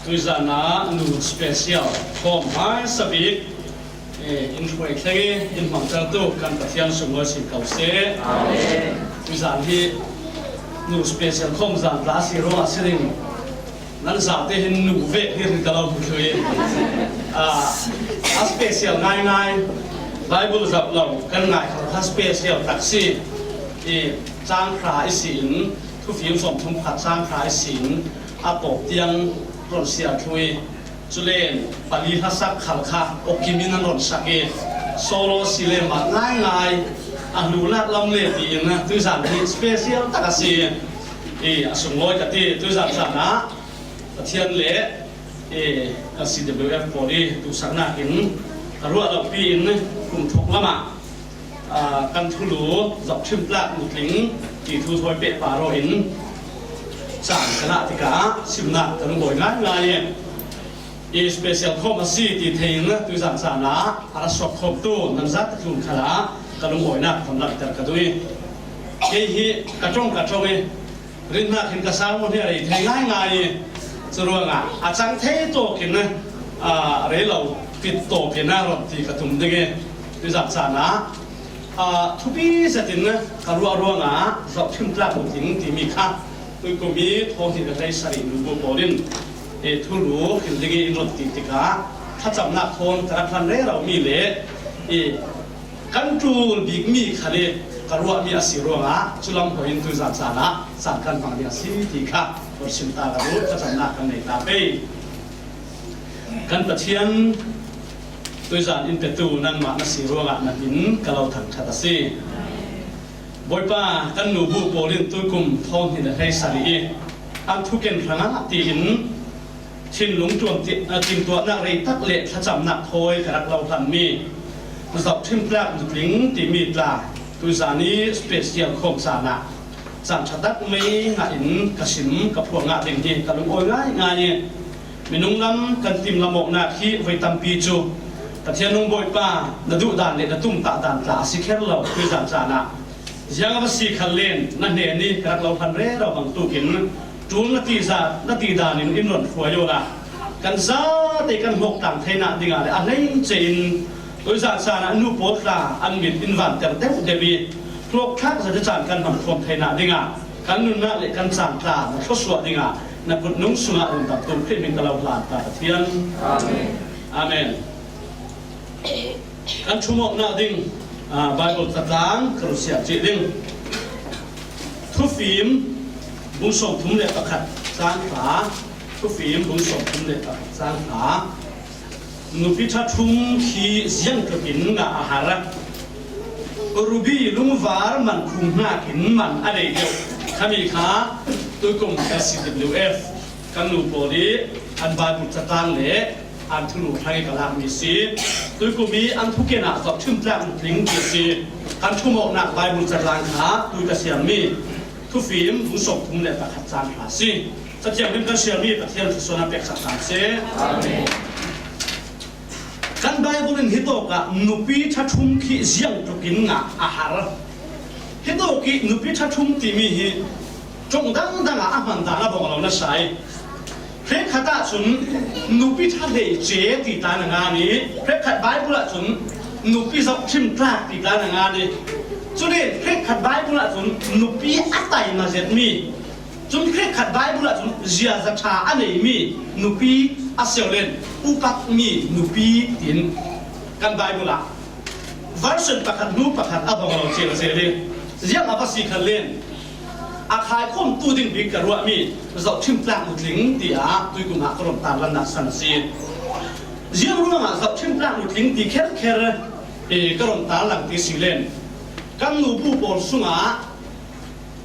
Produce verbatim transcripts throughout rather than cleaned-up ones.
Tuizan a nu special khawm hmaisa bik, eh, in hruai thleng i in hmangtertu kan Pathian sunglawi sin ko seh. Amen. Tuizan hi nu special khawm zan tla a si ruangah si ding. Nan zate hin nu ve hi rin ka lo hmu thlu i, ah, a special ngaingai, Bible zauh lo kan ngai khal kha special tak si i, chang hra i si in, Thufim sawmthum khat chang hra i si in, a tawp tiang rawn siar thlu i, chulen pali hlasak khal kha awkim in an rawn sak i, solo si le mah ngaingai, a hlu lak lam le tiin tuizan hi special tak a si i, a sunglawi ka ti. Tuizan zan ah Pathian le, eh, L C W F pawl i duhsaknakin ka ruah lohpi in kum thawk lamah, ah, kan thulu zohṭhim tlak nutling ti thu thawi peh par aw in chan ka lah tikah simnak ka lungawi ngaingai e. I special khawm a si ti thei in tuizan zan ah a ra suak khawmtu nan zat ka tlun khalah ka lungawinak ka hon langhter ka duh i, kei hi ka ṭawng ka ṭawng i, rinnak hin ka sang maw hi a rei thei ngaingai i, churuangah a chang thei tawkin, ah, rei lo pit tawkin a rawn ti ka tum ding i, tuizan zan ah, ah, thupi zetin ka ruah ruangah zohṭhim tlak nutling timi kha tuikum i thawng hnih le hleisarih nu bu pawlin, eh, thulu hrilh ding i in rawn ti tikah thlachamnak thawn ka rak hlan rero mi le, eh, kan ṭul bik mi kha le ka ruah mi a si ruangah chu lam hawi in tuizan zan ah chan kan hmang ding a si ti kha kawr sim ta ka duh, thlachamnak kan nei ta pei. Kan Pathian, tuizan in petu nangmah na si ruangah na hmin ka lo thangṭhat a si. Bawipa, kan nu bu pawlin tuikum thawng hnih le hleisarih i an thuken hrangah tiin thinlung ṭuan ti-, a, timtuahnak rei tak le thlachamnak thawi ka rak lo hlan mi zohṭhim tlak nutling timi tla tuizan i special khawm zan ah chan ṭha tak mai ngah in ka sim ka phuang ngah ding hi ka lungawi ngaingai i, minung lam kan tim lam awknak hi voi tampi chu Pathian nung Bawipa na duh dan le na tumtah dan tla a si kher lo tuizan zan ah. Ziang a va si khal len na hnen i ka rak lo hlan rero bang tukin ṭul na ti za, na ti danin in rawn hruai aw la, kan zate kan hmuak tlang theinak dingah le a hleice in tuizan zan ah nu pawl tla an mit in vanter deuh deuh i hluak thlak zate chan kan hmang khawm theinak dingah kan nunnak le kan chan tla na thluasuah dingah na kut nung sungah rundamtu Khrih hming ka lo hlan ta Pathian. Amen. Amen. Kan thumawknak ding, ah, Bible catlang ka ru siah cih ding. Thufim bung sawmthum le pakhat cang hra. Thufim bung sawmthum le pakhat cang hra. Nupi ṭha thum khi ziangtlukin ngah a har. Ruby lungvar man khum hnakin man a nei deuh khami kha tuikum L C W F kan nu pawl i an Bible catlang le an thulu hrang i ka lak mi si. Tuikum i an thuken ah zohṭhim tlak nutling ti si. Kan thumawknak Bible catlang kha tui ka siam mi Thufim bung sawmthum le pakhat cang hra si. Cathiang hrim kan siam mi Pathian thluasuahna pek sak ta seh. Amen. Kan Bible in hitawk ah nupi ṭha thum khi ziangtlukin ngah a har. Hitawk i nupi ṭha thum timi hi ṭawng dang dang ah a hman dan a bawng lo nasa i. Hrekkhat ah cun nupi ṭha hleice ti tla in a ngan i, hrekkhat Bible ah cun nupi zohṭhim tlak ti tla in a ngan i. Cun hrekkhat Bible ah cun nupi a taima zetmi, cun hrekkhat Bible ah cun ziaza ṭha a neimi nupi a si lo len upatmi nupi tiin kan Bible ah version pakhat hnu pakhat a bawng lo cil cil i, ziang a va si khan len a khaikhawmtu ding bik ka ruahmi zohṭhim tlak nutling tiah tuikum ah ka rawn tarlannak san a si. Ziang ruangah zohṭhim tlak nutling ti kherkher, eh, ka rawn tarlang ti si len kan nubu pawl sungah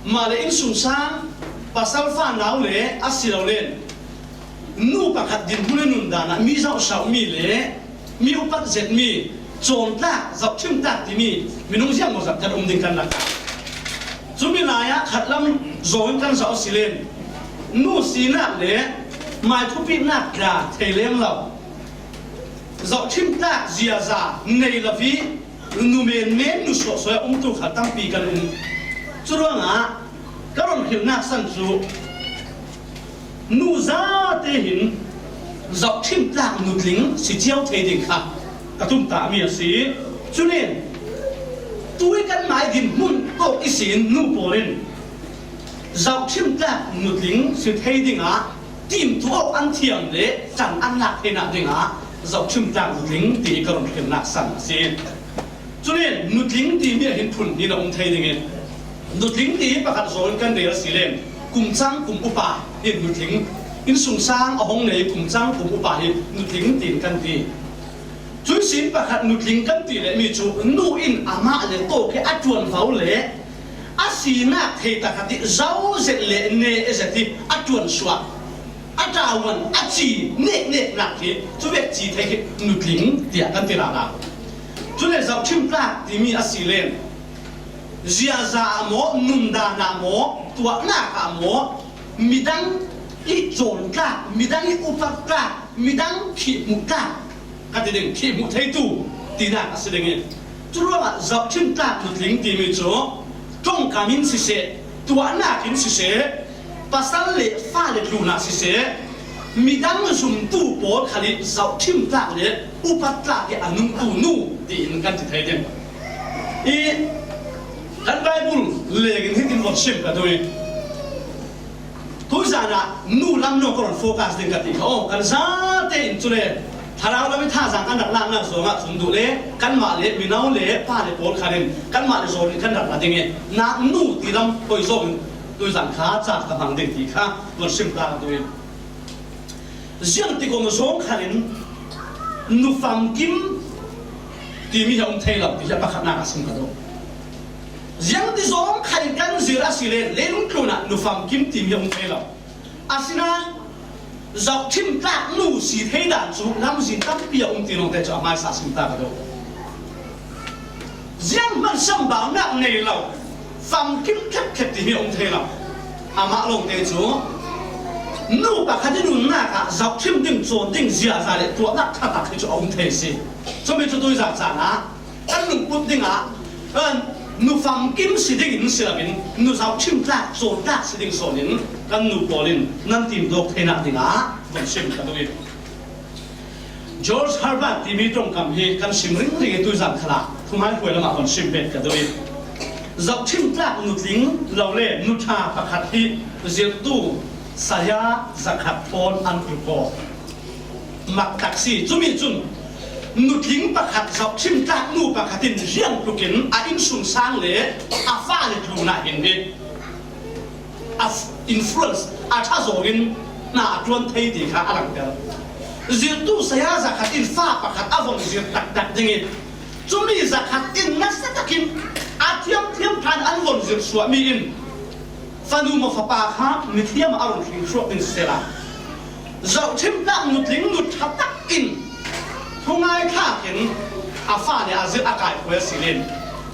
mah le innsungsang pasal fanau le a si lo len nu pakhat dinhmun i nun dan ah mi zohsauhmi le mi upat zetmi, cawn tlak, zohṭhim tlak timi minung ziang maw zat kan um ding kan lakah. Cumi lai ah khat lam zawng in kan zoh a si len nu sinak le mai thupinak tla thei lem lo. Zohṭhim tlak ziaza nei lo i nu menmen nu suahsuah a umtu khal tampi kan um. Curuangah ka rawn hrilhnak san cu nu zate hin Zohṭhim tlak nutling si ciau thei ding kha ka tumtahmi a si. Cunin tui kan mai dinhmun tawk ihsin nu pawl in zohṭhim tlak nutling si thei dingah timtuak an thiam le ṭan an lak theinak dingah zohṭhim tlak nutling ti ka run hrilnak san a si. Cunin nutling timi ah hin phun hi na um thei ding i, nutling ti pakhat zawn kan rel a si len, kum cang kum upa hi nutling, innsungsang a hong nei kum cang kum upa hi nutling tiin kan ti. Cui sin pakhat nutling kan ti le mi cu nu in amah le tawk hi a ṭuanvo le a sinak thei takhat i zo zet le ne zet hi a ṭuansuak, a ṭauan a ci nekneknak hi cuvek ci thei hi nutling tiah kan ti lala. Cule zohṭhim tlak timi a si len, ziaza ah maw, nundan ah maw, tuahnak ah maw, midang i cawn tlak, midang i upat tlak, midang thihhmuh tlak ka ti ding, thihhmuh theitu tinak a si ding i, cu ruangah zohṭhim tlak nutling timi cu ṭongkam in siseh, tuahnak in siseh, pasal le fale tlunah siseh, midang zumtu pawl khal i zohṭhim tlak le upat tlak i a nungtu nu tiin kan ti thei ding. I kan Bible lengin hitin von sim ka duh i, tuzan ah nu lam no ka ron focus ding ka ti kha. Aw, kan zate in cule thlarau lam i thazaang kan rak laknak zongah cun duh le kanmah le mino le pa le pawl khan in kanmah le zawn in kan rak la ding i, nak nu ti lam hoi zong in tuzan kha ca ka hmang ding ti kha von sim ta ka duh i. Ziangtik kong zawng khalin nufamkim timi hi a um thei lo ti hi a pakhatnak a sim ka duh. Ziangtik zawng khalin kan zir a si le leilung tlunah nufamkim timi hi a um thei lo. Asinain zohṭhim tlak nu si thei dan cu lamzin tampi a um ti lawngte cu a hmaisa sim ta ka duh. Zianghman sambaunak nei lo, famkim khetkhet timi a um thei lo. Amah lawngte cu nu pakhat i nunnak ah zohṭhim ding, cawn ding, ziaza le tuahnak ṭhatak hi cu a um thei si. Cumi cu tuizan caan ah kan lungput dingah, eh, nufamkim si dingin si loin, nu zohṭhim tlak, cawn tlak si ding sawnin kan nu pawl in nan timtuak theinak dingah kan sim ka duh i, George Herbert timi ṭongkam hi kan sim ringring i tuizan khalah thungai hruai lamah kan sim bet ka duh i, zohṭhim tlak nutling lo le nuṭha pakhat hi zirhtu saya zakhat thawn an tluk aw. Maktak si. Cumi cun nutling pakhat zohṭhim tlak nu pakhat in riang tlukin a innsungsang le a fale tlunah hin hi a f-, influence a ṭha zawngin hna a ṭuan thei ti kha a langter. Zirhtu saya zakhat in fa pakhat a von zir taktak ding i, cumi zakhat in nasa takin a thiamthiam ṭhan an von zir suahmi in fanu maw fapa kha mithiam a run hring suak ding sisehla, zohṭhim tlak nutling nuṭha tak in thungai thlak in a fale a zirh a kai khuai a si len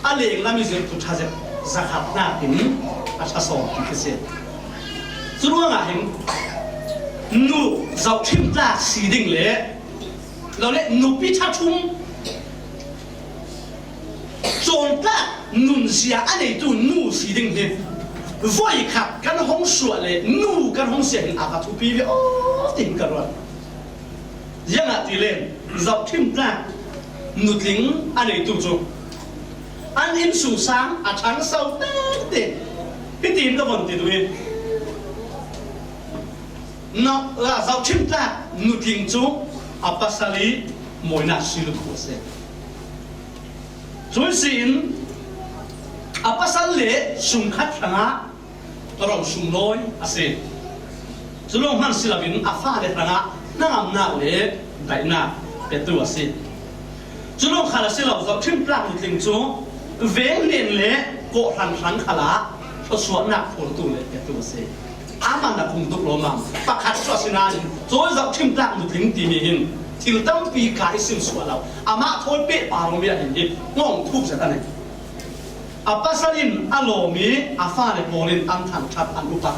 a lenglam i zirhtu ṭha zet zakhat hnakin a ṭha sawm ti khi si. Cu ruangah hin nu zohṭhim tlak si ding le lo le nupi ṭha ṭhum cawn tlak nunzia a neitu nu si ding hi voikhat kan hong suah le nu kan hong si ah hin a va thupi ve aw tiin ka ruat. Ziangahtile zohṭhim tlak nutling a neitu cu an innsungsang a ṭhangso tete. Hitin ka von ti duh i, no, a, zohṭhim tlak nutling cu a pasal i mawinak si lukhu a si. Cun si in a pasal le sungkhat hrangah ro sunglawi a si. Cu lawng hman si loin a fale hrangah hnangamnak le daihnak petu a si. Cu lawng khal a si lo, zohṭhim tlak nutling cu veng hnen le kawhhran hrang khalah thluasuahnak phurtu le petu a si. A man a kum tuk lawmmam pakhat cu a si nain, cawi zohṭhim tlak nutling timi hin thil tampi ka i sim suah lo. Amah thawi pehpar awmi ah hin hi ngawng thuk zet a nei. A pasal in a lawm i a fale pawl in an thangṭhat an upat.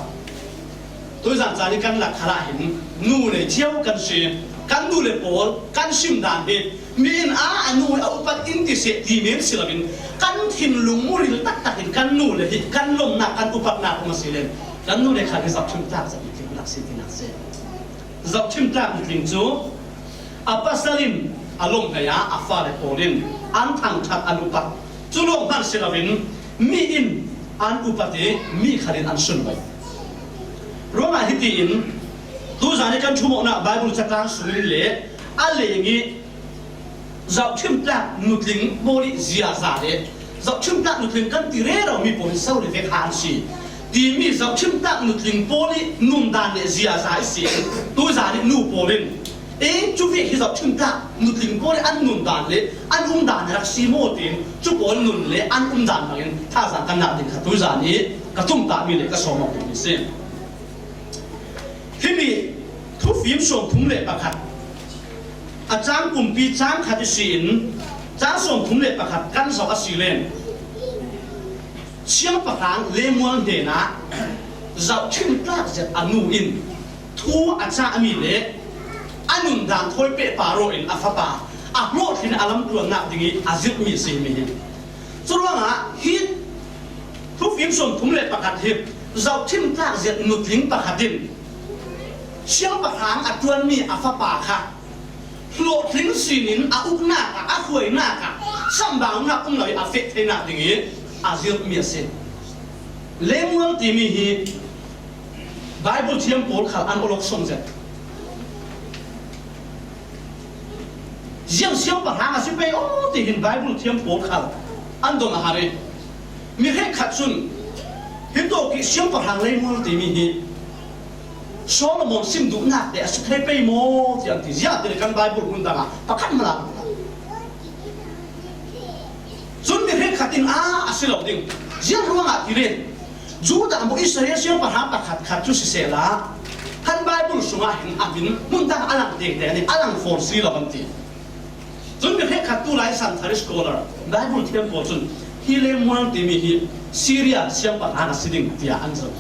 Tuizan caan i kan lak khalah hin nu le cio kan si. Kan nu le pawl kan sim dan hi mi in a, a nu a upat in ti seh ti men si loin kan thinlung muril taktak in kan nu le hi kan lawmhnak kan upatnak um a si len kan nu le khal hi zohṭhim tlak zet i tlinnak si tinak si. Zohṭhim tlak nutling cu a pasal in a lawmh hlei ah a fale pawl in an thangṭhat an upat. Cu lawng hmanh si loin mi in an upat i mi khal in an sunlawih. Ruangah hitiin tuzan i kan ṭhumawknak Baibal catlang sungin le a leng i zohṭhim tlak nutling pawl i ziaza le zohṭhim tlak nutling kan ti rero mi pawl hi so le vek ha an si timi zohṭhim tlak nutling pawl i nundan le ziaza i si. Tuzan i nu pawl in, e, cu vek hi zohṭhim tlak nutling pawl i an nundan le an umdan a rak si maw tiin cu pawl nun le an umdan bangin thazaang kan ngah ding kha tuzan i ka tumtahmi le ka sawm awk dingmi si. Himi Thufim sawmthum le pakhat a cang kumpi cang khat i si in cang sawmthum le pakhat kan zoh a si len Siangpahrang Lemuel hnenah zohṭhim tlak zet a nu in thu a cahmi le a nundan thawi pehpar aw in a fapa a hlawhtling a lamtluannak ding i a zirhmi a si himi hi. Curuangah hi Thufim sawmthum le pakhat hi zohṭhim tlak zet nutling pakhat in siangpahrang a ṭuanmi a fapa kha hlawhtling sinin a uknak ah, a hruainak ah, sambaunak um lo i a feh theinak ding i a zirhmi a si. Lemuel timi hi Baibal thiam pawl khal an awlok sawm zet. Ziang siangpahrang a si pei aw tihin Baibal thiam pawl khal an dong a har i mi hrekkhat cun hi tawk i siangpahrang Lemuel timi hi Solomon sim duhnak te a si thei pei maw tiang ti ziah ti le kan Baibal hmun dangah pakhat hmanh a cun mi hrekkhat in a a si lo ding. Ziang ruangah ti le Judah maw Israel siangpahrang pakhat khat cu sisehla kan Baibal sungah hin a min hmun dang a lang tengte nih a lang fawn si lo an ti. Cun mi hrekkhat tu lai Santari scholar Baibal thiam pawl cun hi Lemuel timi hi Syria siangpahrang a si ding tiah an zoh.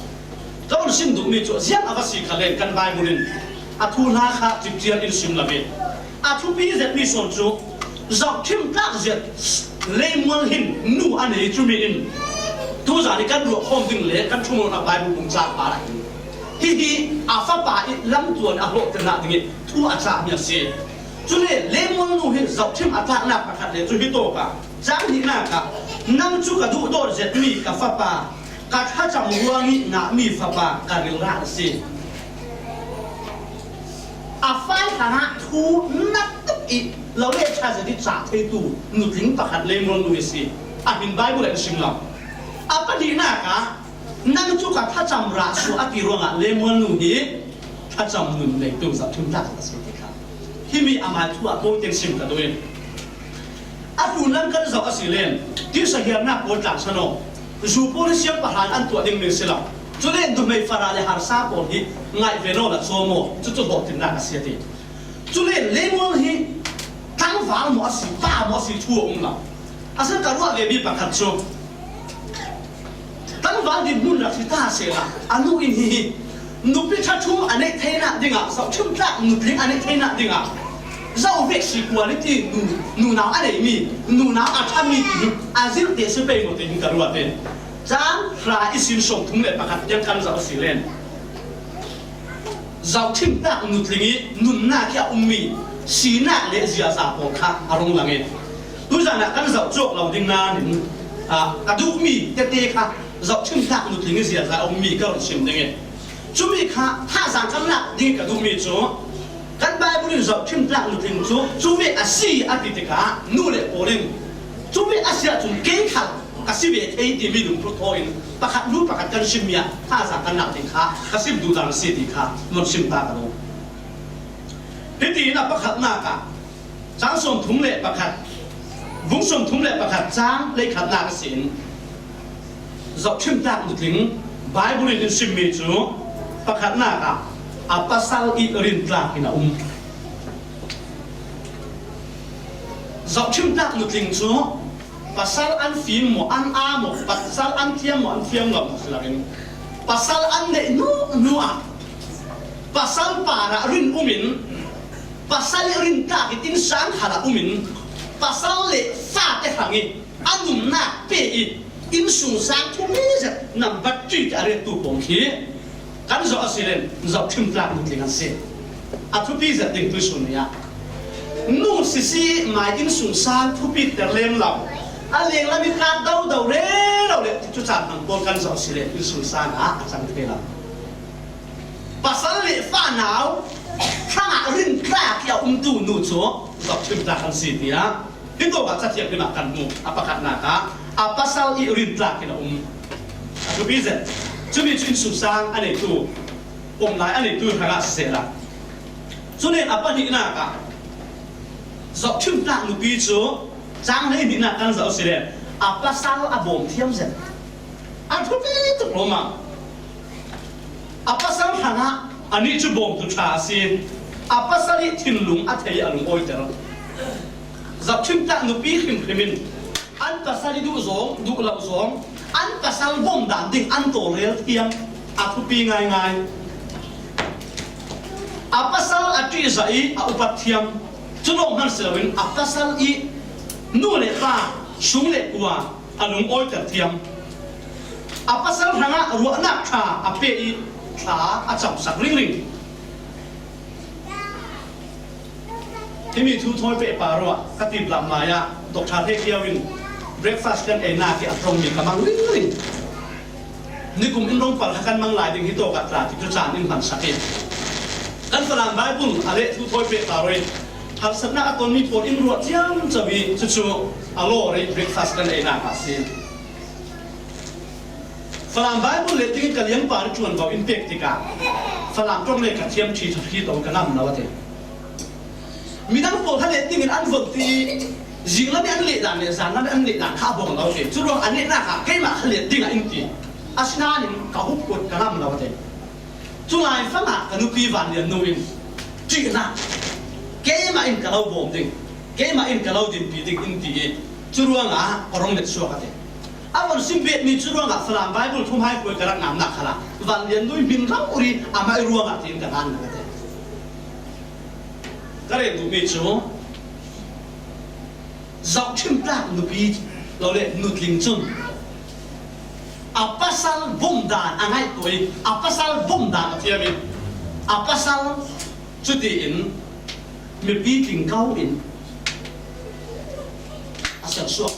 Ka run sim duhmi cu ziang a va si kha len kan Baibal in a thu hna kha cipcian in sim lo i a thupi zetmi sawn cu zohṭhim tlak zet Lemuel hin nu a nei cumi in tuzan i kan ruah khawm ding le kan ṭhumawknak Baibal bung cang par ah hin hihi a fapa i lamtluan a hlawhternak ding i thu a cahmi a si. Cule Lemuel nu hi zohṭhim a tlaknak pakhat le cu hi tawk ah cang hnihnak ah nang cu ka duhdawt zetmi ka fapa ka thlacam ruang i ngahmi fapa ka rilra a si. A fai hrangah thu nat tuk i lo le ṭha zet i cah theitu nutling pakhat Lemuel nu i si. A hmin Baibal ah in sim lo. A pahnihnak ah nang cu ka thlacam rah suah a ti ruangah Lemuel nu hi thlacam nun neitu zohṭhim tlak a si ti kha. Himi amai thu ah kawlten sim ka duh i a tlunlam kan zoh a si len tisa hiarnak pawl tlang san aw. Zu pawl hi siangpahrang an tuah dingmi si lo. Cule nuhmei farah le harsa pawl hi ngaih ve naw la cawm aw, cucu hlawhtlingnak a si a ti. Cule Lemuel hi tlangval maw a si, pa maw a si thu a um lo. A san ka ruah vemi pakhat cu tlangval dinhmun rak si ta sehla a nu in hihi nupi ṭha ṭhum a neih theinak dingah, zohṭhim tlak nutling a neih theinak dingah zo vek si quality nu, nunau a neihmi, nunau a ṭhami ti hi a zirh te si pei maw ti hin ka ruah ve. Cang hra i sin sawmthum le pakhat tiang kan zoh a si len zohṭhim tlak nutling i nunnak i a ummi sinak le ziaza pawl kha a rung lang i tuzan ah kan zoh cawk lo ding nain, ah, ka duhmi tete kha zohṭhim tlak nutling i ziaza a ummi ka run sim ding i cumi kha thazaang kan lak ding i ka duhmi cu kan Baibal in zohṭhim tlak nutling cu cuvek a si a ti tikah nu le pawl in cuvek a si ahcun kei khal ka si ve thei timi lungput thaw in pakhat lu pakhat kan simmi ah thazaang kan lak ding kha ka sim duhdan a si ti kha mun sim ta ka duh. Hitiin a pakhatnak ah cang sawmthum le pakhat, vung sawmthum le pakhat cang hleikhatnak a si in zohṭhim tlak nutling Baibal in in simmi cu pakhatnak ah a pasal i rintlak in a um. Zohṭhim tlak nutling cu pasal an fim maw, an aa maw, pasal an thiam maw, an fiam lo maw si loin pasal an neih hnu hnu ah pasal parah rin um in pasal i rintlak in innsang khal ah um in pasal le fate hrang i a nunnak pe i innsungsang thupi zet nambat ṭi a rettu pawl khi kan zoh a si len zohṭhim tlak nutling an si. A thupi zet ding tuisun ni ah, nu sisi mai innsungsang thupi ter lem lo, a leng lam i kat dodau rero le cucaan hmang pawl kan zoh si le innsungsang ah a cang thei lo. Pasal le fa nau hrangah rintlak i a umtu nu cu zohthim tlak an si tiah hi tawk ah Cathiang hrimah kan hmuh. A pakhatnak ah a pasal i rintlak in a um. A thupi zet. Cumi cu innsungsang a neitu, pom lai a neitu hrangah sisehla, cu nen a pahnihnak ah zohthim tlak nupi cu cang hleihnihnak kan zoh si le a pasal a bawm thiam zet. A thupi tuk lawmah. A pasal hrangah anih cu bawmtu ṭha a si. A pasal i thinlung a thei, a lungawiter. Zohthim tlak nupi hrimhrim in an pasal i duh zong, duh lo zong, an pasal bawm dan ding an tawlrel thiam. A thupi ngaingai. A pasal a ṭihzah i a upat thiam. Cu lawng hmanh si loin a pasal i nu le pa, sung le kua a lungawiter thiam. A pasal hrangah ruahnak ṭha a pe i thla a camsak ringring. Himi thu thawi pehpar ruah ka tiplam lai ah Doctor He Kio in breakfast kan einak i a ṭongmi ka mang ringring. Nikum in rong pal kha kan mang lai ding hi tawk ah tla ti cu caan in hmansak i kan Falam Bible a leh thu thawi pehpar ruah i harsatnak a tonmi pawl in ruah ciamco i cucu a lawr i breakfast kan einak ah si. Falam Bible let dingin ka liangpar ṭuanvo in pek tikah Falam ṭong le ka thiam ṭhi ṭha ṭhi tawn ka ngam lo a ti. Midang pawl kha let dingin an von ti i zinglam i an leh dan le zanlam i an leh dan kha a bawng lo a ti. Cu ruang a nehnak ah keimah kha let dingah in ti. Asinain ka hupkut ka ngam lo a ti. Cu lai fangah ka nupi Vanlian nu in ṭihnak, keimah in ka lo bawm ding, keimah in ka lo dinpi ding in ti i cu ruangah ka rung let suak a ti. A von sim betmi cu ruangah Falam Bible thumhai puai ka rak ngamnak khalah Vanlian nu i hmin rang ur i amah i ruangah tiin ka ngan a ti. Ka rel duhmi cu zohṭhim tlak nupi lo le nutling cun a pasal bawm dan a ngaih tuah i a pasal bawm dan a thiam i a pasal cutiin mipi tling ko in a siangsuak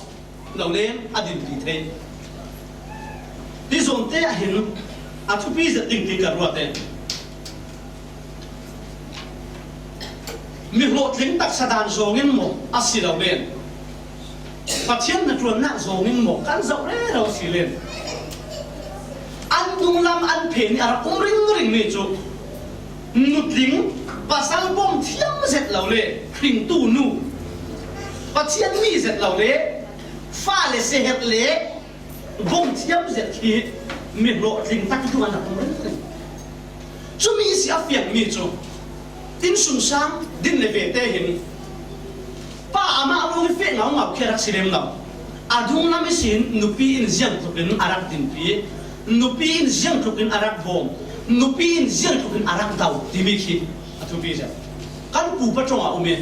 lo le a dinpi thei. Hi zawnte ah hin a thupi zet ding ti ka ruat e. Mi hlawhtling taksa dan zawng in maw a si lo len, Pathian hnaṭuannak zawng in maw kan zoh rero a si len, an dunglam an phen i a rak um ringring mi cu nutling, pasal bawm thiam zet lo le hringtu nu, Pathian mi zet lo le fale seher le bawm thiam zet khi mi hlawhtling tak tu an rak um ringring. Cumi si a fiangmi cu innsungsang din le vete hin pa amah lawng i feh ngaungau khi a rak si lem lo. A dunglam ihsin nupi in ziangtluk in a rak dinpi, nupi in ziangtluk in a rak bawm, nupi in ziangtluk in a rak do timi khi a thupi zet. Kan pupa ṭong ah um i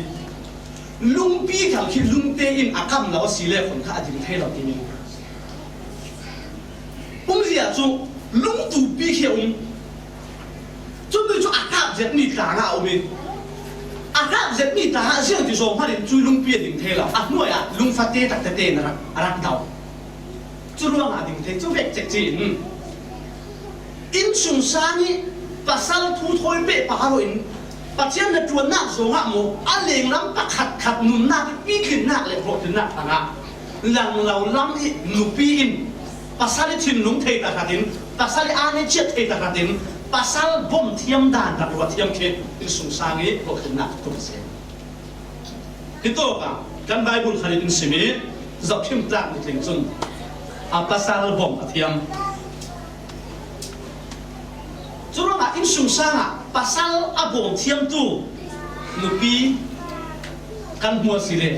lungpi khal khi lungte in a kam lo a si le khun kha a ding thei lo timi. Umzia cu lungtupi khi a um. Cumi cu a hrap zetmi tlang ah a um i a hrap zetmi tlang ah ziang ti zawng hmanh in cui lungpi a ding thei lo. A hnuai ah lungfate tak tete in a rak, a rak do. Cu ruangah a ding thei cu vek cek ci in innsungsang i pasal thu thawi pehpar in Pathian hnaṭuannak zawngah maw a lenglam pakhatkhat nunnak i pitlinnak le hlawhtlinnak hrangah lang lo lam i nupi in pasal i thinlung thei tahratin, pasal i aa ngeihchiat thei tahratin pasal bawm thiam dan rak ruat thiam khi innsungsang i hlawhtlinnak tuk a si. Hitawk ah kan Bible khan in sim i zohṭhim tlak nutling cun a pasal bawm a thiam. Curuangah innsungsang ah pasal a bawm thiamtu nupi kan hmuh a si le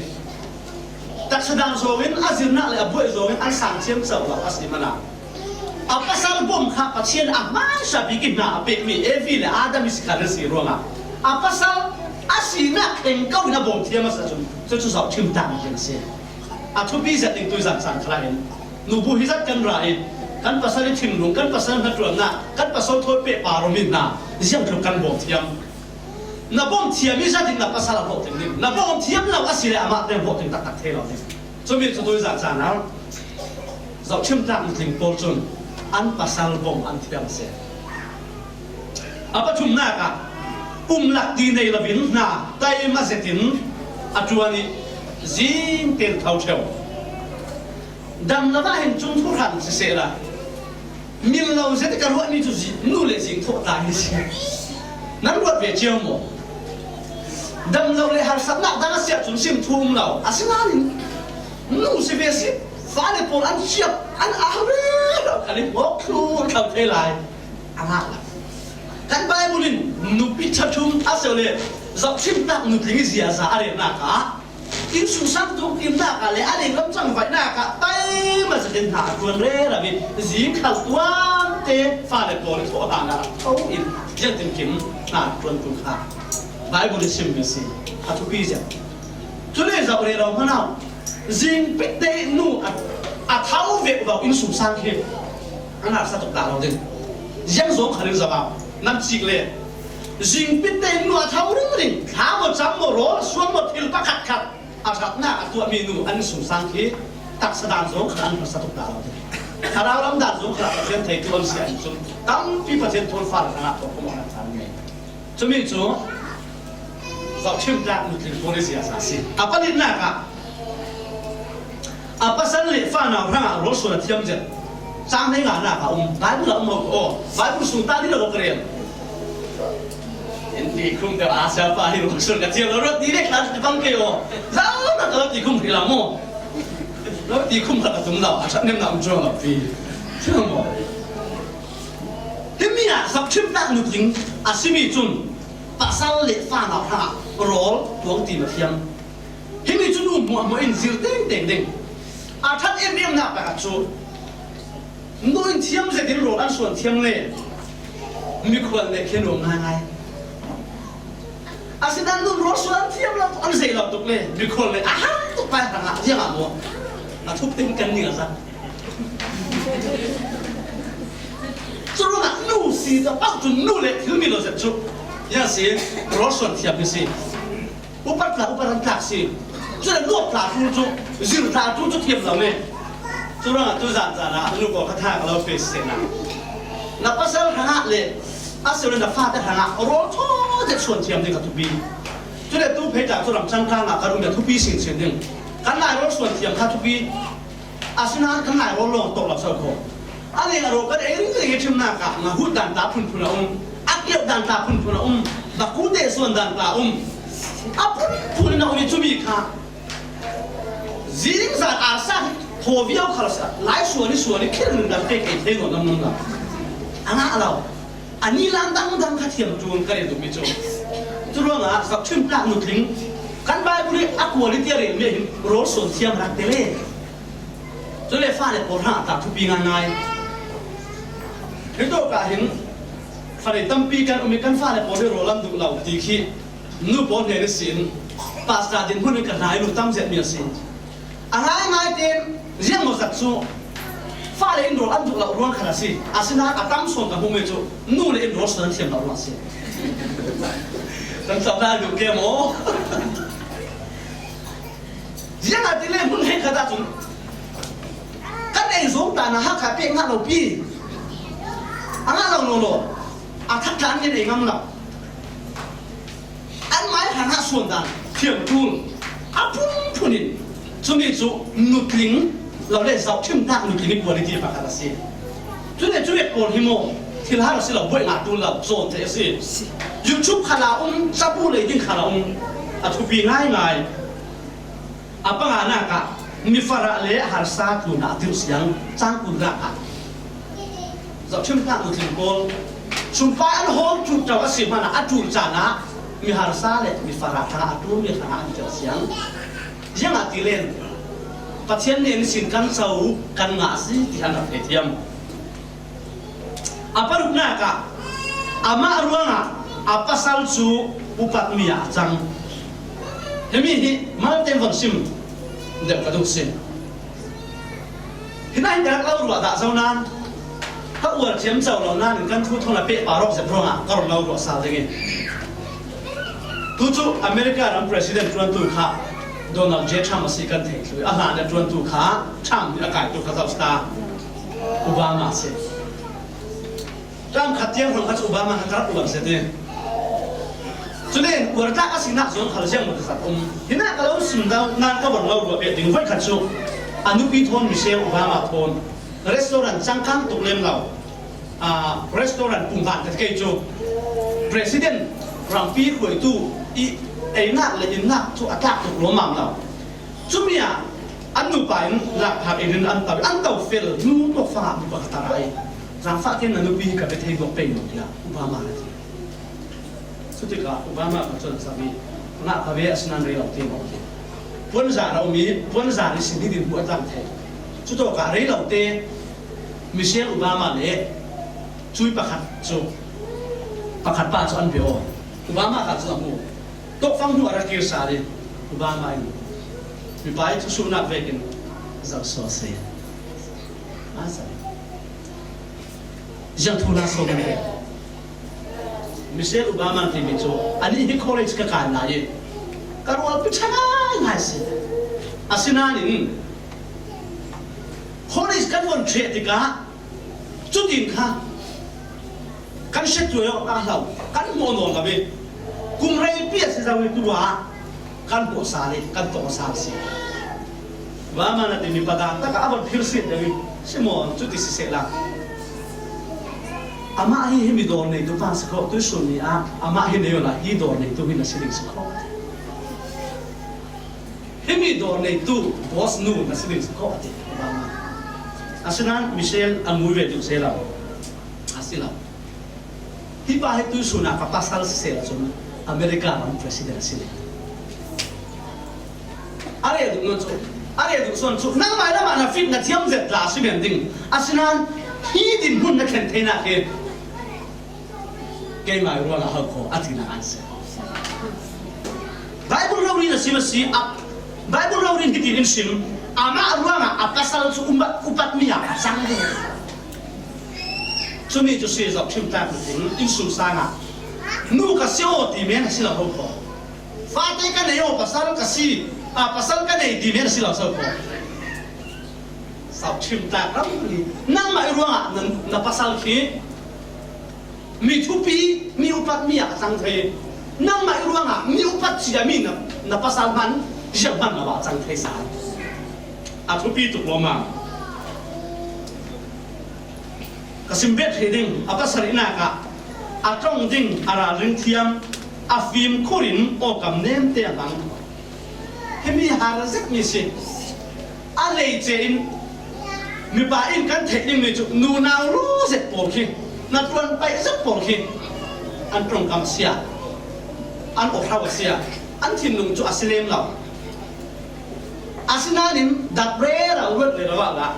taksa dan zawngin a zirnak le a buaih zawngin an sang thiam co lo a si hmanh ah a pasal bawm kha Pathian a hmaisa bik in hna a pekmi Evi le Adam i si khan a si ruangah a pasal a sinak thleng ko in a bawm thiam a si ahcun cucu zohṭhim tlak in a si. A thupi zet ding tuizan caan khalah hin nubu hi zat kan ra i kan pasal i thinlung, kan pasal hnaṭuannak, kan pasal thawi pehpar um in hna ziangtluk kan bawm thiam. Na bawm thiam i zat in na pasal a hlawhtling ding. Na bawm thiam lo a si leh amah te hlawhtling taktak thei lo ding. Cumi cu tuizan caan ah zohṭhim tlak nutling pawl cun an pasal bawm an thiam seh. A pathumnak ah umlak ti nei loin hna taima zetin a ṭuan i zing tein tho ṭheu. Dam lo ah hin cung thawhhran sisehla, min lo zet i ka ruahmi cu zi-, nu le zing thawh ta hi si. Nan ruat ve cio maw? Dam lo le harsatnak dang a si ahcun sim thu um lo. Asinain nu si ve si, fale pawl an ciap, an au rero khan i hmuak thlur kho thei lai. A ngah lo. Kan Baibal in nupi ṭha thum a si le zohṭhimnak nutling i ziaza a relnak ah, innsungsang tumkimnak ah le a lenglam cangvaihnak ah taima zetin hna a ṭuan rero i zing khal tuan te fale pawl i thawh hlan ah tho in ziangtinkim hna a ṭuan tu kha Baibal i simmi a si. A thupi ziang. Cule zoh rero hmanh ah zingpit te nu a, a tho ve lo innsungsang khi an harsa tuk dah lo ding. Ziang zong kha ding zoh ah nan cik le zingpit te nu a tho ringring, thla maw, cam maw, rawl suan maw, thil pakhat khat a ṭhatnak a tuahmi nu an innsungsang khi taksa dan zong kha an harsa tuk dah lo ding. Thlarau lam dan zong kha Pathian theitu an si ahcun tampi Pathian thawn fale hrangah tuah khawh an ṭhan ngei. Cumi cu zohṭhimnak nutling pawl i ziaza a si. A palinak ah a pasal le fanau hrangah rawl suan a thiam zet. Cang hleinganak ah um, Baibal ah um lo ko. Baibal sung ta dih lo ka rel. In ti khum deuh a siapa hi rawl suan ka thiam lo, rawt ti le khan ka bang ke aw. Zau na ka ti khum hrih lo maw? Rawt ti khum khat a tum lo, a ṭhat nemnak um cuang lo pi. Thiam maw? Himi ah zohṭhimnak nutling a simi cun pasal le fanau hrangah rawl tuang ti a thiam. Himi cu nu hmuahhmuah in zir tengteng ding. A ṭhat ememnak pakhat cu nu in thiam zetin rawl an suan thiam le mikhual nih khi a nuam ngaingai. Asinain nun rawl suan an thiam lo tuk, an zei lo tuk le mikhual nih a har tuk pai hrangah ziangah maw a thup ding kan ning a zak. Curuangah nu si ka pauh cun nu le thil mi lo zet cu, ziang si, rawl suan thiam hi si. Upat tla, upat an tlak si. Cule luat tla tu cu, zir tla tu cu thiam lo ne. Curuangah tuzan caan ah nu pawl kha tha ka lo pe siseh nak. Na pasal hrangah le a si le na fate hrangah rawl thaw zet suan thiam ding kha thupi. Cule tu phei tla cu ram cangkang ah kan um le thupi sin sin ding. Kan lai rawl suan thiam kha thupi. Asinain kan lai rawl lawng tawh lo so kho. A leng a rawl kan ei ringring i ṭhimnak ah ngahut dan tla phunphun a um, a keuh dan tla phunphun a um, baku te suan dan tla a um. A phunphun in a um i cumi kha zing zan arsa thaw viau khal a si. Lai suan i suan i khirh ning dan te kei thei nawn nam nam lo. A ngah lo. A ni lam dangdang kha thiam ṭul ka rel duhmi cu. Curuangah zohṭhimnak nutling kan Baibal i a quality a relmi ah hin rawl suan thiam rak te le. Cule fale pawl hrangah tla thupi ngaingai. Hi tawk ah hin fale tampi kan um i kan fale pawl hi rawl an duh lo ti khi nu pawl hnen ihsin pastor dinhmun in ka hna i lu tam zetmi a si. A ngaingai tein ziangmawzat cu fale in rawl an duh lo ruang khat a si. Asinain a tam sawn ka hmuhmi cu nu le in rawl suan an thiam lo ruang a si. Kan cawk hna duh ke maw? Ziangahtile hmun hrenkhat ahcun kan ei zong ta na Hakha pek ngah lo pi. A ngah lo nawn law, a thak tla an kan ei ngam lo. An mai hrangah suan dan thiam ṭul a phunphun in cumi cu nutling lo le zohṭhimnak nutling i quality pakhat a si. Cule cu pawl hi maw, thil har a si lo, buaih ngah ṭul lo, cawn theih a si. YouTube khal a um, cabu lei ding khal a um, a thupi ngaingai. A panganak ah mi farah le harsa tlunah a tirh siang, cang kulnak ah zohṭhimnak nutling pawl sumpai an hawl ṭulṭo a si hmanh ah a ṭul caan ah mi harsa le mi farah hrangah a ṭulmi hrangah an tirh siang. Ziangahtile Pathian nih an sin kan co kan ngah a si ti an rak theithiam. A paruknak ah amah ruangah a pasal cu upatmi ah a cang. Himi hi malte von sim deuh ka duh si. Hi nain ka rak lo ruah dah zo nain ka uar thiam co lo nain kan thu thawn a pehpar awk zet ruangah ka run lo ruah sal ding i Tu cu America ram president ṭuantu kha Donald J Trump a si kan theih thluh i, a hlan a ṭuantu kha Trump nih a kaitu kha zoh ta Obama a si. Ṭam khat tiang hrawng kha cu Obama kha karap uar a si ti. Cule uar tlak a sinak zong khal ziang maw ti zat um. Hinah ka lo sim dau nan ka von lo ruah ve ding voikhat cu a nupi thawn Michelle Obama thawn restaurant cangkang tuk lem lo, aa, restaurant pung van ka ti kei cu president rampi hruaitu i einak le innak cu a tlak tuk lawmmam lo. Cumi ah an nupa in lakphak in an to, an to fel nu tawk fangah mi pakhat a ra i, "Zangfah ken na nupi hi ka pe thei duak pei lo," tiah Obama a ti. Cutikah Obama kha cun a zak i, "Ngah ka ve, asinain rei lo te maw?" a ti. Puanzar a um i, puanzar ihsin hi din hmuh a tlang thei. Cutawkah rei lo te Michelle Obama le cui pakhat cu, pakhat pa cu an pe aw. Obama kha cu a hmuh. Tawkfang hnu a ra kir sal i Obama in mipa i thusuhnak vekin zoh sual si. A zoh. Ziang thu hla so kan ti. Michelle Obama timi cu anih hi college ka kai lai i ka rualpi ṭha ngaingai si. Asinain college kan von ṭheh tikah cutin kha kan hriattuai awk a hlo, kan hmuh nawn lo i, kum reipi a si zo i tu ah kan hmuh sal i kan tong sal si. Obama na timi pa dan takah a von philh sit deuh i, si maw, cuti sisehla amah hi himi dawr neitu pa si khawh, tuisun ni ah amah hi nei awla hi dawr neitu hi na si ding si khawh. Himi dawr neitu boss nu na si ding si khawh a ti. Asinain Michelle a ngui ve duh sehla a si lo. Hi pa hi tuisun ah ka pasal sisehla cun America ram president a si le. A rel duh nun cu, a rel duh sawn cu, nangmah lamah na fit na thiam zet tla a si men ding. Asinain hi dinhmun na thlen theinak hi keimah ruangah hau kho a tinak an si. Bible rori na sim a si, a Bible rori hitin in sim, amah ruangah a pasal cu upat, upatmi ah a cang ding. Cumi cu si zohṭhim tlak ding, innsungsang ah nu ka si aw ti men a si lo ho kho. Fate ka nei aw, pasal ka si, a pasal ka nei ti men a si lo so kho. Zohṭhim tlak ram hi nangmah i ruangah na, na pasal khi mi thupi, mi upatmi ah a cang thei. Nangmah i ruangah mi upat ciami na, na pasal hman, ziah hman lo ah a cang thei sal. A thupi tuk lawmmam. Ka sim bet hrih ding, a pasarihnak ah a ṭong ding a ralring thiam, a fimkhur in awkam nemte a hmang. Himi har zetmi si. A leice in mipa in kan theih dingmi cu nunau lu zet pawl khi, na ṭuan paih zet pawl khi an ṭongkam a si ah, an awhro a si ah, an thinlung cu a si lem lo. Asinain dat rero ruat rero ah dah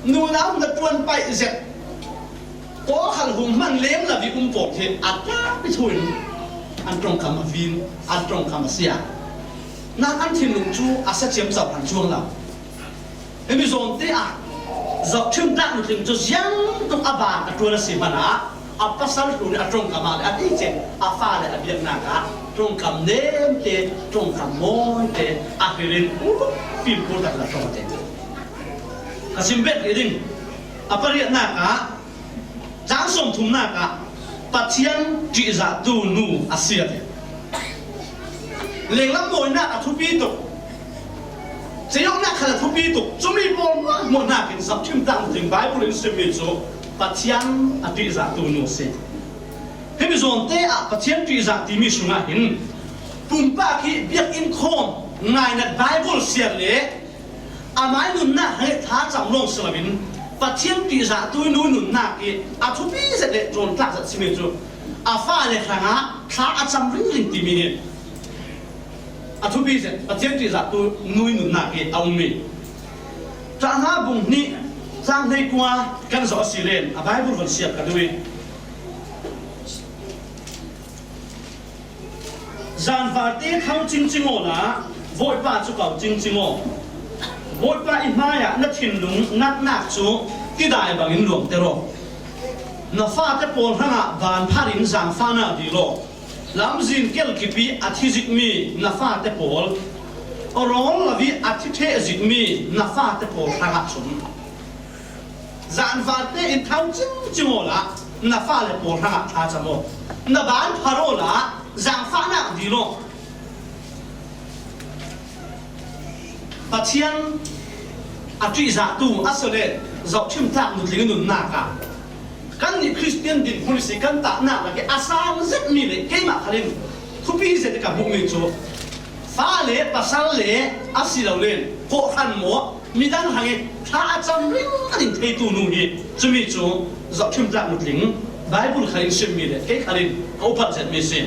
nunau na ṭuan paih zet, kawkhal hum hman lem lo i um pawl khi a tlakmi thu in an ṭongkam a vin, an ṭongkam a si ah, nak an thinlung cu a sa ciamco hlan cuang lo. Himi zawnte ah zohṭhim tlak nutling cu ziang tuk a ban a ṭuan a si hmanah a pasal hlun a ṭongkam ah le a teice a fale a biaknak ah ṭongkam nemte, ṭongkam mawite a hrilin fimkhur tak in a ṭong a ti. Ka sim bet rih ding, a pariatnak ah, tlang sawmthumnak ah Pathian ṭihzahtu nu a si a ti. Lenglam mawinak a thupi tuk, ceiawknak khal a thupi tuk, cumi pawl hmuahhmuah nakin zohṭhim tlak nutling Bible in simmi cu Pathian a ṭihzahtu nu a si. Himi zawnte ah Pathian ṭihzah timi sungah hin pumpak hi biakinn khawm ngainat Bible siar le amai nunnak he thlacam lawng si loin Pathian ṭihzahtu nu nunnak i a thupi zet le ṭawntlak zet simi cu a fale hrangah thla a cam ringring timi hi a thupi zet Pathian ṭihzahtu nu nunnak i a ummi. Ṭahna bung hnih, cang hleikua kan zoh a si len a Bible von siar ka duh i, Zanvarte tho cingcing awla Bawipa cu ko cingcing aw. Bawipa i hmaiah na thinlung natnak cu tidai bangin luangter aw. Na fate pawl hrangah van phar in zaangfahnak dil aw. Lamzin kelkip ih a thi zik mi na fate pawl, rawl lo ih a thi theh zik mi na fate pawl hrangah cun zanvarte in tho cingcing awla na fale pawl hrangah thlacam aw. Na ban phar awla zangfahnak dil aw. Pathian a ṭihzahtu a si le zohṭhim tlak nutling nunnak ah kannih Khristian dinhmun si kan tahnak lak ih a sang zetmi le keimah khal in thupi zet ih ka hmuhmi cu fale pasal le a si lo le kawhhran maw midang hrang ih thla a cam ringring theitu nu hi cumi cu zohṭhim tlak nutling Baibal khal in simmi le kei khal in ka upat zetmi si.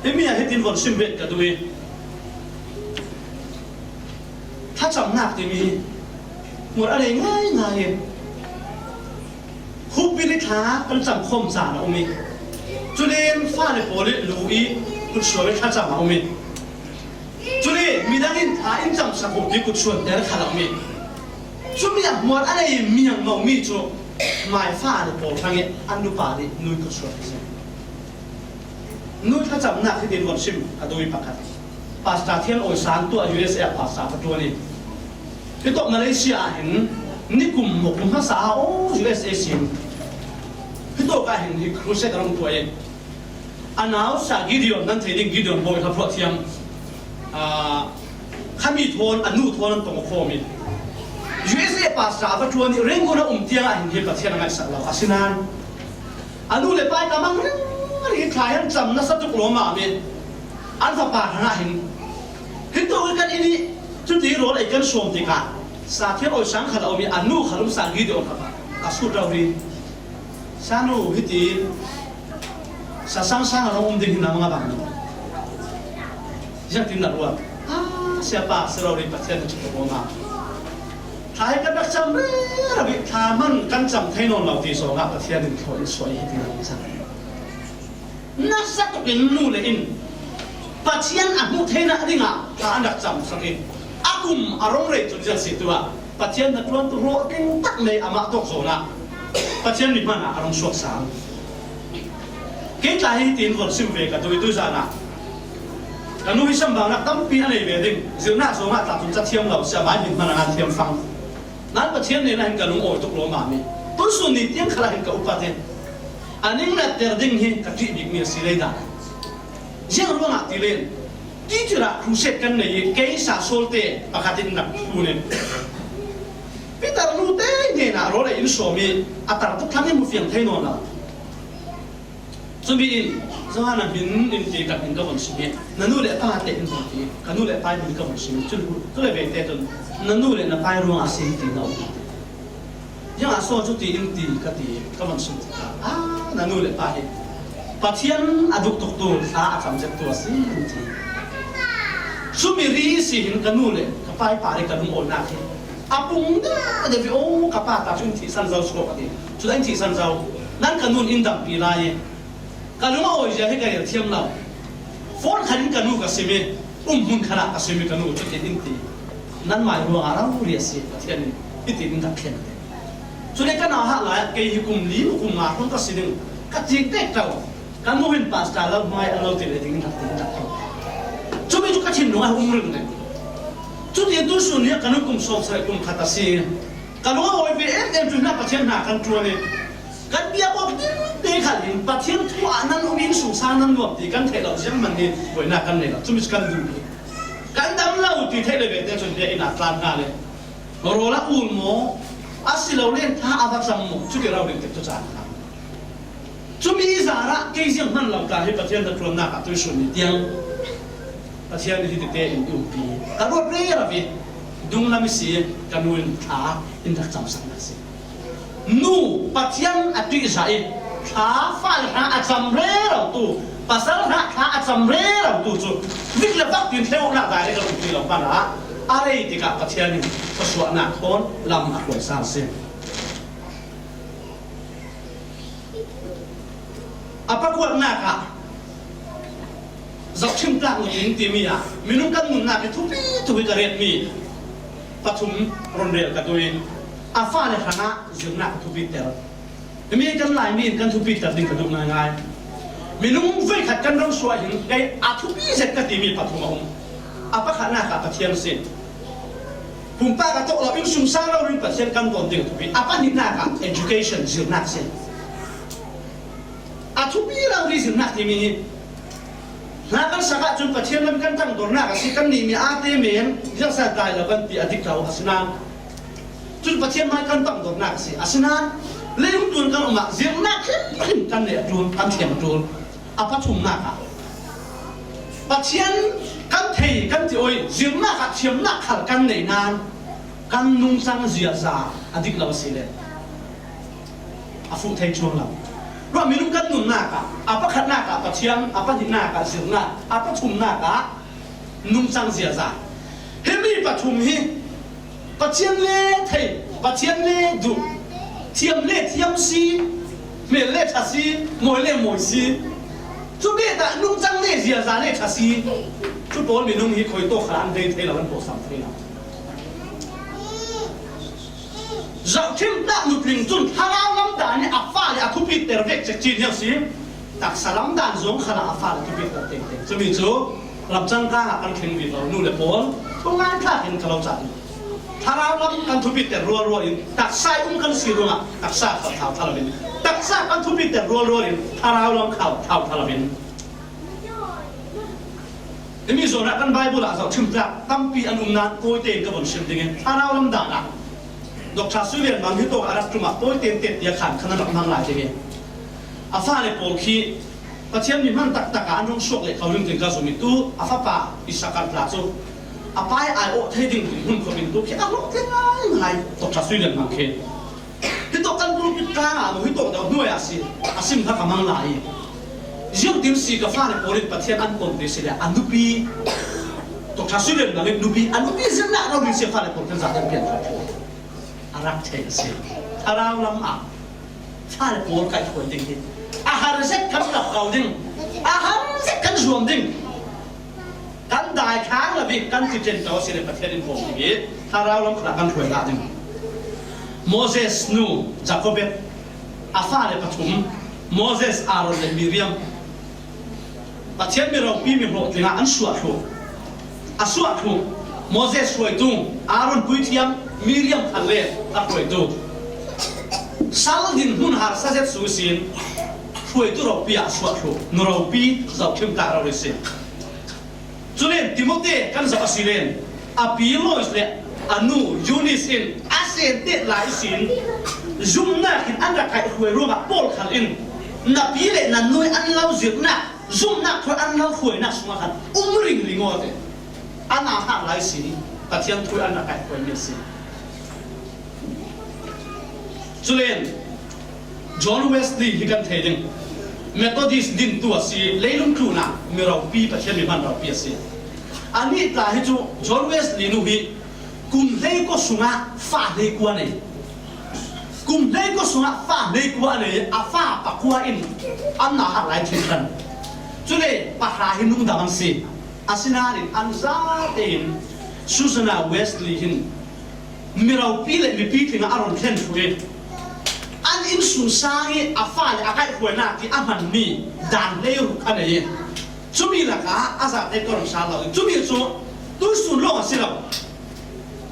Himi ah hitin von sim ve ka duh ih, thlacamnak timi hmuar a nei ngaingai ih, khup ih thla kan cam khawm caan a um ih, cule fale pawl ih lu ih kutsuam ih thlacam a um ih, cule midang in thla in camsak uh ti kutsuam ter khal a um ih, cumi ah hmuar a nei miang momi cu mai fale pawl hrang ih an nupa nih nu ih kutsuam a si. Nu thlacamnak hitin von sim ka duh ih pakhat. Pastor Thian Awi Sang tu a U S A ah pastor va ṭuan ih, hitawk Malaysia ah hin nikum maw kum hmasa ah aw U S A sin. Hitawk ah hin hi crusade a rung tuah ih, a nau Sir Gideon nan thei ding Gideon bawi hla phuah thiam, aa, khami thawn, a nu thawn an tong khawm ih, U S A pastor va ṭuan ih Rangoon a um tiang ah hin hi Pathian a ngaihsak lo. Asinain a nu le pa ih ka mang ringring ih thla hi an cam nasa tuk lawmmam ih, an fapa hrangah hin, hitawk ih kan inn ih cuti rawl ei kan sawm tikah Sir Thian Awi Sang khal a um ih a nu khal um Sir Gideon kha ka sut rori. Sir nu, hiti Sir Sang Sang a rung um ding hi na mang a bang. Ziangtin na ruat? Ah, siapa, si rori Pathian na cuk a ruang a. Thla hi kan rak cam rero ih thla hman kan cam thei nawn lo ti zongah Pathian in thawi in suai hi ti na ruat. Nasa tukin nu le in Pathian a hmuh theinak dingah thla an rak cam sak ih a kum a rung rei cun ziang si tu ah Pathian hnaṭuantu ruah keng tak nei amah tawk zawn ah Pathian mi hman ah a rung suak sang. Kei tla hi tiin von sim ve ka duh ih tuzan ah ka nu hi sambangnak tampi a nei ve ding, zirhnak zongah tla cun ca thiam lo si, amah hi hman a ngan thiam fang. Nan Pathian hnenah hin ka lung awi tuk lawmmam ih tuihsun ni tiang khalah hin ka upat ih a ning natter ding hi ka ṭih bikmi a si lei dah. Ziang ruangah ti len, Titular crusade kan nei ih kei sa sawlte pakhat in rak thlun ih Peter nu te hnenah rawl ei in sawm ih a tar tuk thlang in hmu fiang thei nawn lo. Cumi in Johan a hmin in ti ka hmin ka von sim ih na nu le pa te in von ti, ka nu le pa hmin ka von sim ih cun cule vete cun na nu le na pa ruangah a si ti na um. Ziangah saw cuti in ti ka ti, ka von sim tikah, ah, na nu le pa hi Pathian a duh tuktu thla a cam zettu a si, in ti. Cumi ri si hin ka nu le ka pa ih par ih ka lungawihnak hi a pung deuh deuh ih, aw, ka pa ta cu in thihsan zo suak a ti. Cudah in thihsan zo? Nan ka nun in dampi lai ih ka lung a awi zia hi ka rel thiam lo. Phone khat in ka nu ka sim ih, um hmun khatah ka sim ih ka nu cu tin in ti. Nanmai ruangah rori a si, Pathian in hiti in rak thlen a ti. Cule ka nauhak lai ah kei hi kum li maw kum nga hrawng ka si ding ka ti tek ko. Ka nu in pastor lo hmai an lo ti ve ding in rak ti in rak thlen. Cumi cu ka thinlung ah um ringring. Cuti tuihsun ni ah ka nu kum sawmsarih kum khat a si. Ka lung a awi ve em em cu hna Pathian hna kan ṭuan ih kan bia awk ding te khal hin Pathian thu ah nan um ih innsungsang nan nuam ti kan theih lo, zianghman hi buainak kan nei lo, cumi cu kan duh ih kan dam lo ti theih le vete cun bia inn ah tlan hna le rawl a ul maw, a si lo len thla a va cam maw, cuti rori tek cu caan hna. Cumi zarah kei zianghman lo tla hi Pathian hnaṭuannak ah tuihsun ni tiang Pathian nih hiti tein i umpi. Ka ruat rero ih dunglam ihsi ka nu in thla in rak camsaknak si. Nu, Pathian a ṭihzah ih thla fale hrang a cam rerotu, pasal hrang thla a cam rerotu cu vik le vak tin hleuhnak dai le ka umpi lo hmanah a rei tikah Pathian in ka suahnak thawn lam a hruai sal si. A pakuatnak ah zohṭhim tlak nutling timi ah minung kan nunnak ih thupi thupi ka retmi pathum run rel ka duh ih a fale hrangah zirnak ka thupiter. Himi kan Laimi in kan thupiter ding ka duh ngaingai. Minung veikhat kan ram suah hin kei a thupi zet ka timi pathum a um. A pakhatnak ah Pathian si. Pumpak a tawh lo, innsungsang rori in Pathian kan dawn ding a thupi. A pahnihnak ah education, zirnak si. A thupi rori zirnak timi hi. Hla kan sak ahcun Pathian lam kan ṭangdornak a si, kan nih mi ate men ziangsa tai lo kan ti a dik lo a si nain, cun Pathian hmai kan ṭangdornak a si. A si nain, leilung tlun kan um ah zirnak hrimhrim kan neih a ṭul, kan thiam a ṭul. A pathumnak ah Pathian kan thei, kan ti awi, zirnak ah thiamnak khal kan neih nain kan nungcang ziaza a dik lo a si le a fuh thei chuang lo. Ruah minung kan nunnak ah, a pakhatnak ah Pathian, a pahnihnak ah zirnak, a pathumnak ah nungcang ziaza. Himi pathum hi Pathian le thei, Pathian le duh, thiam le thiam si, hmel le ṭha si, mawi le mawi si. Cu bet ah nungcang le ziaza le ṭha si. Cu pawl minung hi khuitawk kha an dei thei lo, an pawhsam thei lo. Zohṭhimnak nutling cun thlarau lam dan ih a fale a thupiter vek cekci ni a si. Taksa lam dan zong khalah a fale thupiter tengteng. Cumi cu lamcang kang ah kan thleng vivo nu le pawl, thungai thlak in ka lo cah ding. Thlarau lam kan thupiter rualrual in taksa ih um kan si ruangah taksa khal thau ṭha lo in, taksa kan thupiter rualrual in thlarau lam khal thau ṭha lo in. Himi zawn ah kan Baibal ah zohṭhim tlak tampi an um nain tawite in ka von sim ding i, thlarau lam dan ah Doctor Sui Lian Mang hi tawk a rak ṭum ah tawite in tet tiah khan khan an rak hmang lai ding i, a fale pawl khi Pathian mi hman taktak ah an rung suak leh kho ringring ka zum i, tu a fapa Isakar tla cu a pa ih ai awh thei ding hmun khawh in tu khi a hlawhtling ngaingai Doctor Sui Lian Mang khi. Hitawk kan pulpit tlang ah maw, hitawk deuh hnuai ah si, a sim kha ka mang lai i, ziangtin si ka fale pawl in Pathian an pom ti si le a nupi, Doctor Sui Lian Mang in nupi, a nupi zirnak rori si a fale pawl kan zate pian kha a rak thei a si. Thlarau lam ah fale pawl kaihhruai ding hi a har zet kan lak ko ding, a har zet kan zuam ding. Kan dai thlang lo bik kan ti ṭenṭo a si le Pathian in pom ding i thlarau lam khalah kan hruai dah ding. Moses nu Jochebed, a fale pathum, Moses, Aaron le Miriam, Pathian mi ropi mi hlawhtling ah an suah thluh. A suah thluh. Moses hruaitu, Aaron puithiam, Miriam khan le a hruaitu. Sal dinhmun harsa zet su sin hruaitu ropi ah a suah thluh. Nu ropi zohṭhim tlak rori si. Culen Timote kan zoh a si len, a pi Lois le a nu Eunice in a sente lai sin zumnak in an rak kaihhruai ruangah Paul khal in na pi le na nu ih an lo zirnak, zumnak thawi an lo hruainak sungah khan um ringring aw te. An aa hngak lai sin Pathian thu ih an rak kaihhruaimi a si. Culen John Wesley hi kan thei ding. Methodist dintu a si, leilung tlun ah mi ropi, Pathian mi hman ropi a si. Anih tla hi cu John Wesley nu hi kum hleikua sungah fa hleikua a nei. Kum hleikua sungah fa hleikua a nei, a fa pakua in an aa hngak lai ṭhin khan. Cule pahra hi nungdam an si. Asinain an zate in Susanna Wesley hin mi ropi le mipi tling ah a run thlen thluh i, an innsungsang i a fale a kaihhruainak i a hmanmi dan hleiruk a nei i, cumi lakah a zate ka run sal lo i, cumi cu tuisun lawng a si lo.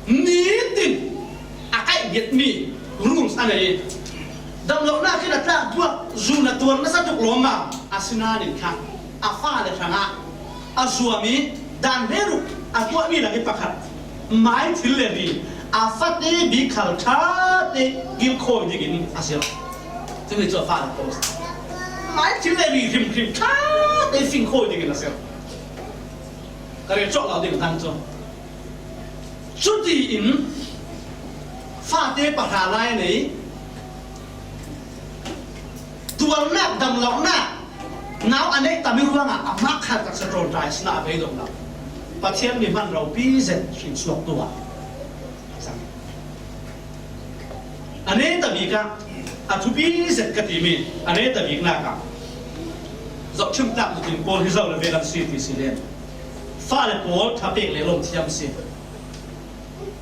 Nitin a kaih ngiatmi rules a nei i, damlohnak in a tlak buak, zun a tuar nasa tuk lawmmam a si nain kha a fale hrangah a zuam i dan hleiruk a tuahmi lak i pakhat, mai thil le ri a fate bik khal ṭhate kilkhawi dingin a zirh. Cumi cu a fale post. Mai thil le ri hrimhrim ṭhate fingkhawi dingin a zirh. Ka rel cawk lo ding a dang cu. Cutiin fate pahra lai a nei. Tuarnak, damlohnak, nau a neih tam i ruangah a hmak khal taksa ṭawl ṭai sinah a beidong lo. Pathian mi hman ropi zet hrin suak tu ah a neta bik ah a thupi zet ka timi a neta biknak ah zohṭhim tlak nutling pawl hi zo le ve kan si ti si len. Fale pawl ṭha pek le lawm thiam si.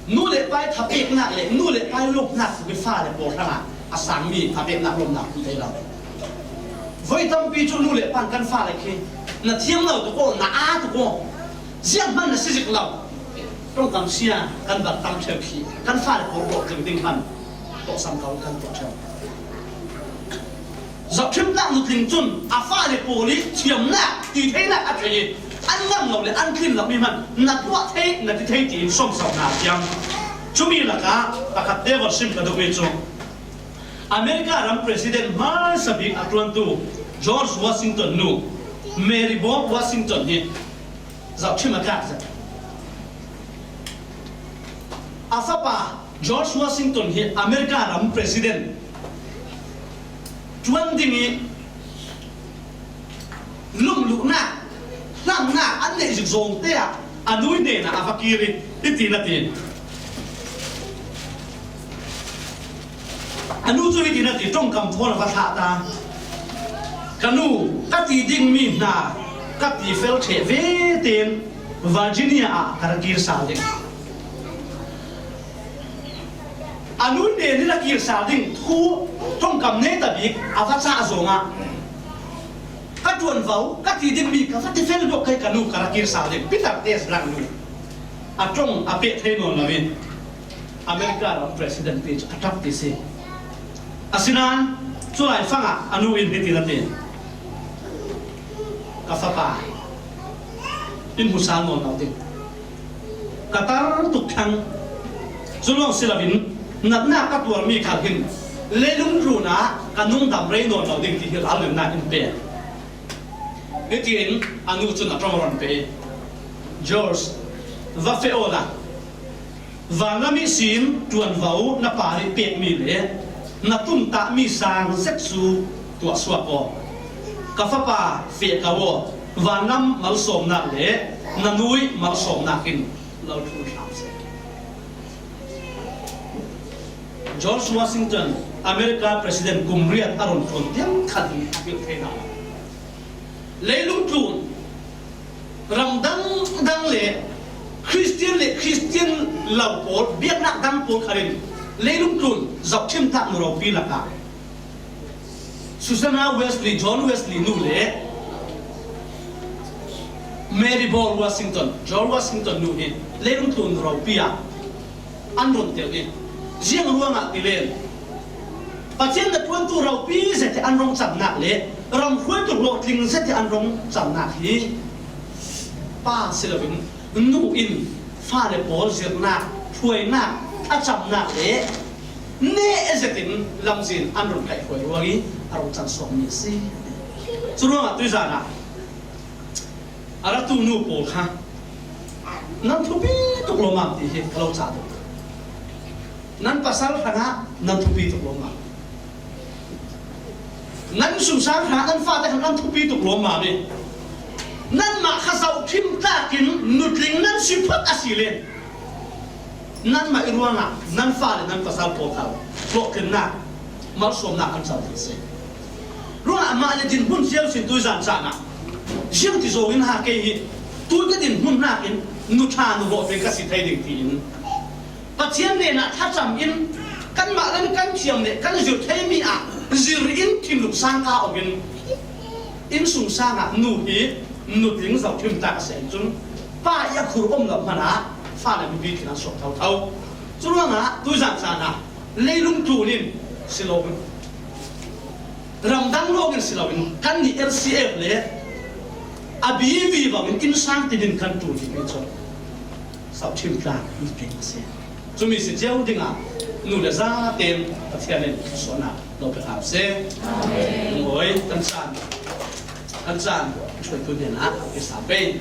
Nu le pa ih ṭha peknak le nu le pa ih lawmhnak cu fale pawl hrangah a sangmi ṭha peknak lawmhnak hmuh theih lo. Voi tampi cu nu le pa in kan fale khi na thiam lo tuk aw, na aa tuk aw, zianghman na si zik lo. Ṭongkam sia kan bat tam ṭheu khi kan fale pawl rawk tling ding hman tawhsam ko kan tuah ṭheu. Zohṭhimnak nutling cun a fale pawl i thiamnak, ti theinak a thei i an ngam lo le an tlin lomi hman na tuah thei, na ti thei tiin sawmsauhnak a thiam. Cumi lakah pakhat te van sim ka duhmi cu America ram president hmaisa bik a ṭuantu George Washington nu Mary Ball Washington hi zohṭhim a tlak zet. A fapa George Washington hi America ram president ṭuan ding i lumluhnak, hlamnak an neih zik zawngte ah a nu hnenah a va kir i hiti na ti. A nu cu hiti na ti, ṭongkam thawn a va thlah ta. Ka nu, ka ti dingmi hna ka ti fel ṭheh ve tein Virginia ah ka ra kir sal ding. A nu hnen in a kir sal ding thu ṭongkam nei ta bik a va cah zongah ka ṭuanvo, ka ti dingmi ka va ti fel dawh kei, ka nu ka ra kir sal ding. Peter te a si rak nu a ṭong a peh thei nawn lo in America ram president ti cu a ṭap ti si. Asinain cu laifang ah a nu in hiti na ti, ka fapa in hmu sal nawn lo ding. Ka tar tuk thlang. Cu lawng si loin natnak ka tuarmi khal hin leilung tlun ah ka nung dam rei nawn lo ding ti hi ralrinnak in pe. Hitin a nu cun a ṭong ron pe. George, va feh awla vanlam ihsin ṭuanvo na pa nih pekmi le na tumtahmi sang zet cu tuah suak aw. Ka fapa, feh ko aw, vanlam malsawmnak le na nu ih malsawmnak in lo ṭhul hram seh. George Washington, America President kum riat a run ṭuan tiang khat in a hngilh thei hna. Leilung tlun, ram dangdang le Christian le Christian lo pawl, biaknak dang pawl khal in leilung tlun zohṭhimnak nu ropi lakah Susanna Wesley, John Wesley nu le Mary Ball Washington, George Washington nu hi leilung tlun ropi ah an run tel i, ziang ruangah ti len Pathian na ṭuantu ropi zet i an rung camnak le ram hruaitu hlawhtling zet i an rung camnak hi pa si loin nu in fale pawl zirnak, hruainak, a camnak le neh zetin lamzin an run kaihhruai ruang i a rung cansuakmi a si. Curuangah tuizan ah a ratu nu pawl kha nan thupi tuk lawmmam ti hi ka lo cah tuk. Nan pasal hrangah nan thupi tuk lawmmam. Nan sungsang hrangah nan fate hrangah nan thupi tuk lawmmam i nanmah kha zohṭhim tlakin nutling nan si phot a si le nanmah i ruangah nan fale nan pasal pawl kha hlawhtlinnak, malsawmnak an co ding a si. Ruangah mah le dinhmun cio sin tuizan caan ah ziang ti zong in ha kei hi, tu ka dinhmun hnakin nu ṭha nu hlawhtling ka si thei ding tiin Pathian hnenah thlacam in kanmah lam kan thiam le kan zir theimi ah zir in thinlung sang ka om in innsung sang ah nu hi nutling zohṭhim tlaak a si ahcun pa i a khur om lo hmanh ah fale mipi thin an suak thotho. Curuangah tuizan caan ah leilung tlun in si lo, ramdang lawng in si loin kannih L C F le a B V bangin innsang tin in kan ṭul dingmi cu zohṭhim tlaak in tling a si. Cumi si cio dingah nu le za tein Pathian in suahnak lo pe hram seh. Amen. Mawi, kan caan, kan caan ṭhuaitu hnenah a pe sa pei.